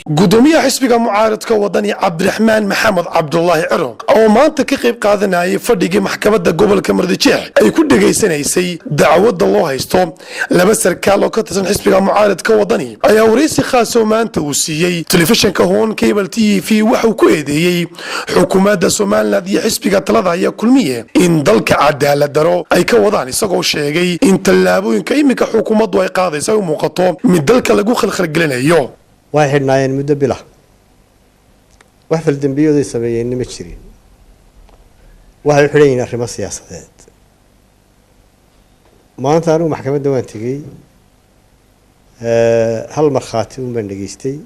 Gudoomiyaha xisbiga mucaaradka Wadani, Cabdiraxmaan Maxamed Cabdulaahi Ciro, oo maanta ka qayb qaadanayay fadhigii maxkamadda gobolka Mardijeex ay ku dhegaysanaysay dacwadda loo haysto laba sarkaal oo ka tirsan xisbiga mucaaradka Wadani, ayaa waraysi khaas oo maanta uu siiyey telefishinka Horn Cable TV waxauu ku eedeeyey xukuumadda Somaliland iyo xisbiga talada haya Kulmiye in dalka cadaalad daro ay ka wadaan, isagoo sheegay in tallaabooyinka iminka xukuumaddu ay qaadaysa ay u muuqato mid dalka lagu khalkhalgelinayo. Waxay xidhnaayeen muddo bila, wax faldembiyooday sameeyeenna ma jirin. Waxay u xidhan yihiin arrimo siyaasadeed. Maanta anigu maxkamadda waan tegey, hal markhaati un baan dhegeystay.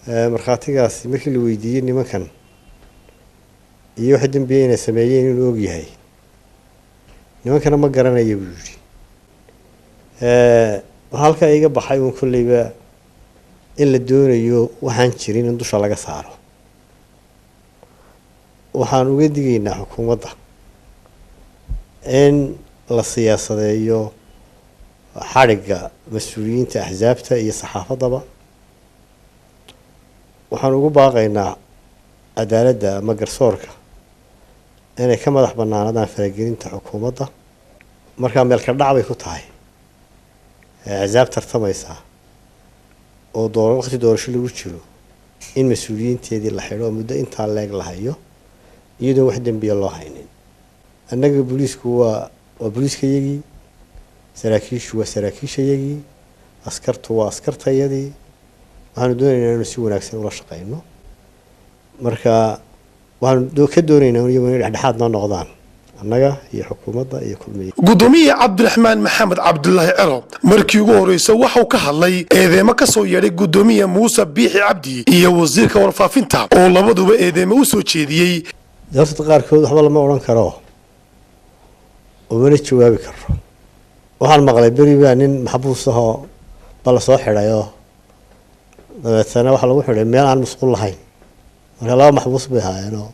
Markhaatigaasi markii la weydiiyey nimankan iyo waxa dembiya inay sameeyeen inuu og yahay, nimankana ma garanaya buu yidhi. Waxaa halkaa iga baxay uun kolleyba in la doonayo waxaan jirin in dusha laga saaro. Waxaan uga digaynaa xukuumadda in la siyaasadeeyo xadhigga mas-uuliyiinta axsaabta iyo saxaafaddaba. Waxaan ugu baaqaynaa cadaaladda ama garsoorka inay ka madax banaanadaan faragelinta xukuumadda. Markaa meelka dhac bay ku tahay axsaab tartamaysaa oo doo waqti doorasho lagu jiro in mas-uuliyiinteedii la xidho oo muddo intaa leeg la hayo iyadoon wax dembiya loo haynin. Annaga booliisku waa booliiskayagii, saraakiishu waa saraakiishayagii, askartu waa askartayadii. Waxaanu doonaynaa inanu si wanaagsan ula shaqeyno. Marka waxaanu ka doonaynaa iyagu inay dhexdhexaad noo noqdaan, annaga iyo xukuumadda iyo Kulmiye. Gudoomiye Cabdiraxmaan Maxamed Cabdulaahi Ciro markii ugu horreysa waxauu ka hadlay eedeemo ka soo yeedhay gudoomiye Muuse Biixi Cabdi iyo wasiirka warfaafinta oo labaduba eedeemo u soo jeediyey. Horta qaarkood waxba lama odhan karo, umana jawaabi karo. Waxaan maqlay beri baa nin maxbuus ahoo ba la soo xidhayoo, dabeetana waxaa lagu xidhay meel aan musqul lahayn. Marka laba maxbuus bay ahaayeenoo,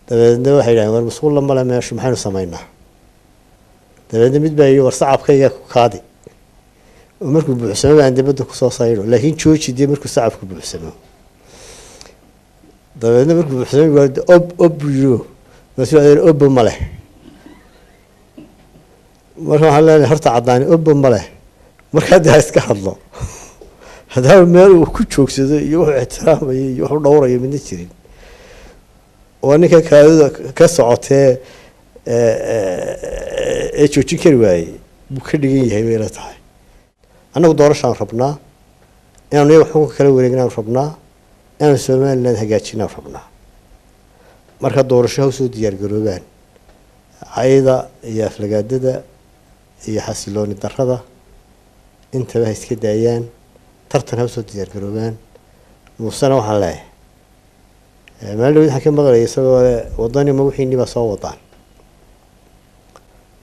dabeedna waxay yidhahdeen, "War, musqulla male meeshu, maxaynu samaynaa?" Dabeedna mid baa yidhi, "War, sacabkayga ku kaadi oo markuu buuxsamo baan dibadda kusoo saydo, laakiin jooji dee markuu sacabku buuxsamo." Dabeedna markuu buuxsamay waa ob ob buu yidhi, maasuu adeer obba ma leh. Marka waxaan leenahay, horta caddaani obba ma leh. Marka haddii ha iska hadlo, haddaaba meel uu ku joogsado iyo wuxuu ixtiraamayo iyo wuxuu dhowrayo midna jirin. Waa ninka kaadida ka socotee ee joojin kari waayey buu ka dhigan yahay bay la tahay. Annagu doorashaan rabnaa, inaanu iyaga xukunka kala wareegnaan rabnaa, inaanu Somaliland hagaajinaan rabnaa. Marka doorasho ha usoo diyaar garoobaan. Cayda iyo aflagaadada iyo xasilooni darrada intaba ha iska daayaan, tartan ha usoo diyaar garoobaan. Muusena waxaan leeyahay, maalin dhawid waxaan ka maqlayay isagoo le Wadani ma wixiinii baa soo wadaan.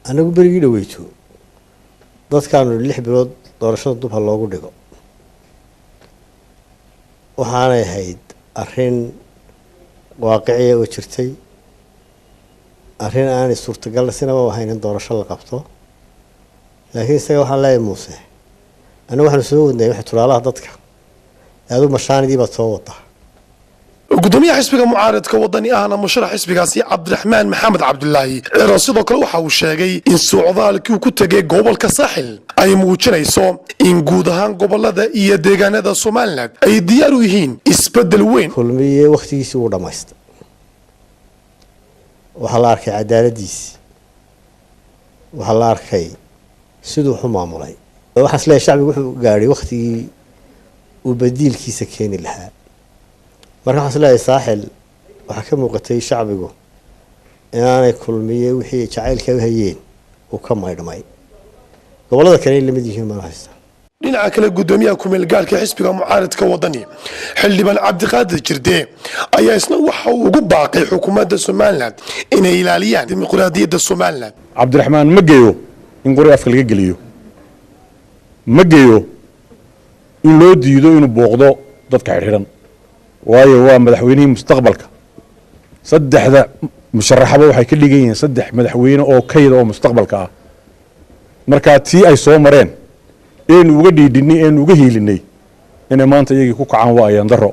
Anagu berigii dhaweyto dadkaanu 6 bilood doorashada dub ha loogu dhigo, waxaanay ahayd arrin waaqiciya oo jirtay, arrin aanay suurtagal sinaba ahayn in doorasho la qabto. Laakiin isaga waxaan leeyahay, Muuse, annagu waxaanu soo wadnay waxa tulaalaha dadka, adu mashaanidii baad soo wadaa. Gudoomiyaha xisbiga mucaaradka Wadani ahna musharax xisbigaasi, Cabdiraxmaan Maxamed Cabdulaahi Ciro, sidoo kale waxa uu sheegay in socdaalkii uu ku tegay gobolka Saaxil ay muujinayso in guud ahaan gobolada iyo deegaanada Somaliland ay diyaar u yihiin isbedel weyn. Kulmiye wakhtigiisii wuu dhammaystay. Waxaa la arkay cadaaladiisii, waxaa la arkay siduu waxu maamulay. Waxaan isleeyahay shacbigu wuxuu gaadhay wakhtigii uu badiilkiisa keeni lahaa. Marka waxaan isleeyahay Saaxil waxaa ka muuqatay shacbigu inaanay Kulmiye wixii jacaylka u hayeen uu ka maydhmay. Gobollada kale ay lamid yihiin baan haystaa. Dhinaca kale, gudoomiyaha kumeel gaarka xisbiga mucaaradka Wadani, xildhibaan Cabdiqaadir Jirde, ayaa isna waxa uu ugu baaqay xukuumadda Somaliland inay ilaaliyaan dimuqraadiyadda Somaliland. Cabdiraxmaan ma geeyo in qori afka laga geliyo, ma geeyo in loo diido inuu booqdo dadka xidhxidhan, waayo waa madaxweynihii mustaqbalka. Saddexda musharaxaba waxay ka dhigan yihiin saddex madaxweyne oo kayda oo mustaqbalka ah. Markaa tii ay soo mareen eenu uga dhiidhinay, eenu uga hiilinay, Inay maanta iyagii ku kacaan waa ayaan daro.